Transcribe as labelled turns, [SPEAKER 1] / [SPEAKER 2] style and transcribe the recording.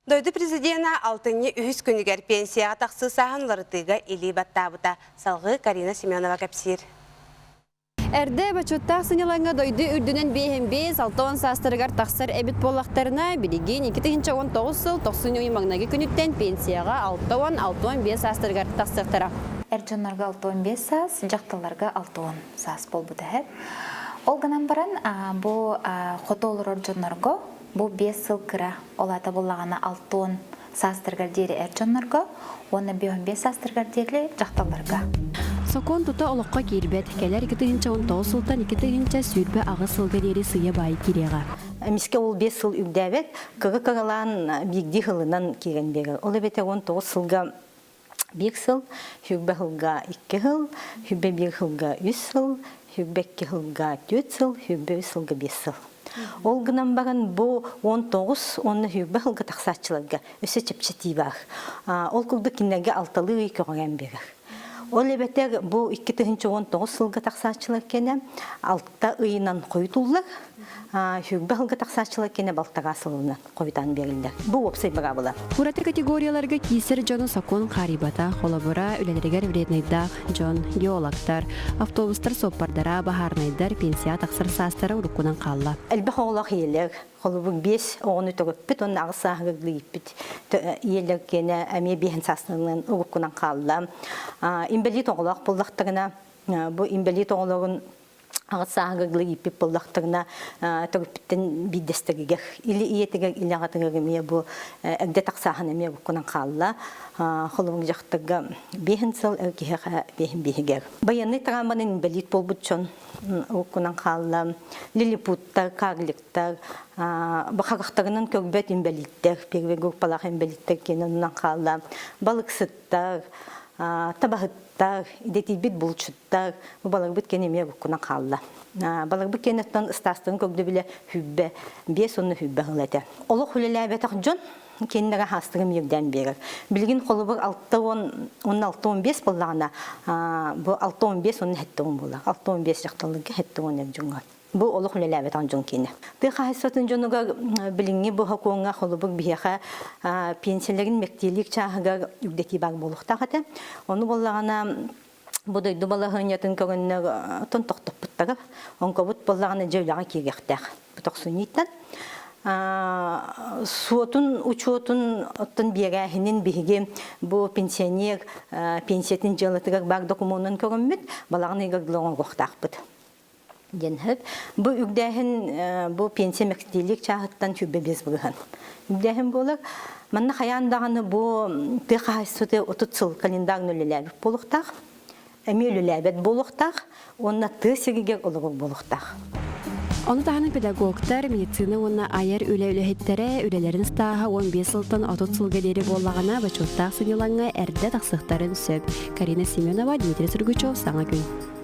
[SPEAKER 1] Дойду президенэ алтынньы үһүс күнүгэр пенсияҕа тахсыы сааһын уларытыыга илии баттаабыта. Салҕыы Карина Семенова кэпсиир.
[SPEAKER 2] Эрдэ бочуоттаах сынньалаҥҥа дойду үрдүнэн биэһин 5-60 саастарыгар тахсар эбит буоллахтарына, билигин 2019 сыл тохсунньу ый маҥнайгы күнүттэн пенсияҕа 60-65 саастарыгар тахсыахтара.
[SPEAKER 3] Эр дьоннорго 65 саас, дьахталларга 60 саас буолбута эһэ. Ол гынан баран бу хоту олорор дьоннорго Бу 5 сыл кыра, ол аата буоллаҕына 60 саастарыгар диэри эр дьоннорго уонна 55 саастарыгар диэри дьахталларга.
[SPEAKER 2] Сокуон тута олоххо киирбэт, кэлэр 2019 сылтан 2028 сылга диэри сыыйа-баайы киириэҕэ.
[SPEAKER 4] Эмискэ ол 5 сыл үрдээбэт, кыра-кыралаан биирдии сылынан киирэн биэрэр. Ол эбэтэр 19 сылга биир сыл, сүүрбэ сылга икки сыл, 21 сылга үс сыл, 22 сылга түөрт сыл, 23 сылга биэс сыл. Ол гынан баран бу 19 уонна 20 сылга тахсааччыларга өссө чэпчэтии баар. Ол курдук кинилэргэ алталыы ый көҕүрээн биэрэр. Ол эбэтэр бу 2019 сылга тахсааччылар кэнэ алта ыйынан хойутуллар, 20 сылга тахсааччылар кэнэ балтараа сылынан хойутаан биэриллэр. Бу уопсай быраабыла.
[SPEAKER 2] Ураты категорияларга киирсэр дьону сокуон хаарыйбата, холобура, үлэлэригэр вреднайдаах дьон, геологтар, автобустар суоппардара, баһаарынайдар пенсияҕа тахсар саастара уруккунан хаалла.
[SPEAKER 4] Элбэх оҕолоох ийэлэр, холобур, биэс оҕону төрөппүт уонна аҕыс сааһыгар ииппит ийэлэр киэнэ эмиэ биэһин саастарынан уруккунан хаалла. Инбэлиит оҕолоох буоллахтарына, бу инбэлиит оҕолорун аҕыс сааһыгар ииппит буоллахтарына төрүппүттэн биирдэстэригэр или ийэтигэр или аҕатыгар эмиэ бу эрдэ тахсааһын эмиэ уруккунан хаалла. Холобур дьахтарга биэһин сыл эр киһиэхэ биэһин биэһигэр. Байыаннай травманан инбэлиит буолбут дьон уруккунан хаалла. Лилипуттар, карликтар, бахарахтарынан көрбөт инбэлииттэр, первый группалаах инбэлииттэр киэнэ хаалла. Балыксыттар, табаһыттар, идэтийбит булчуттар, бу баларбыт киэн эмиэ уруккунан хаалла. Баларбыт киэнэттэн ыстаастарын көрдөбүлэ хүббэ, биэс уонна хүббэ сыл этэ. Олох үлэлээбэтэх дьон кинилэрэ хаастарын ирдээн биэрэр. Билигин холобур 60 уонна 65 буоллаҕына, бу 65 уонна 70 буолар. 65 дьахталларга 70 эр дьоҥҥо. Бу олох үлэлээбэтэх дьон киинэ. Тыа хаһаайыстыбатын дьонугар билиҥҥи бу сокуоҥҥа холобур биһиэхэ пенсияларын мэктиэлиир чааһыгар үрдэтии баар буолуохтаах этэ. Ону буоллаҕына бу дойду балаһыанньатын көрөннөр тон тохтоппуттара. Оҥкобут буоллаҕына дьэ үлэҕэ киириэхтээх. Бу тохсунньуттан суотун учуотун оттон биэрээһинин биһиги бу пенсионер пенсиятын дьыалатыгар баар докумуонун көрөммүт балаҕан ыйыгар дылы оҥоруохтаахпыт диэн сөп. Бу үгдээһин бу пенсия мэктиилик чааһыттан 25 бырыһан. Үгдээһин буолар. Манна хайаан даҕаны бу тыа хаһаайыстыбата 30 сыл календарь үлэлээбит буолуохтаах. Эмиэ үлэлээбэт буолуохтаах уонна тыа сиригэр олорор буолуохтаах.
[SPEAKER 2] Ону таһынан педагогтар, медицина уонна айар үлэ үлэһиттэрэ үлэлэрин ыстааһа 15 сылтан 30 сылга диэри буоллаҕына бочуоттаах сынньалаҥҥа эрдэ тахсыахтарын сөп. Карина Семенова, Дмитрий Сургучев, Саҥа күн.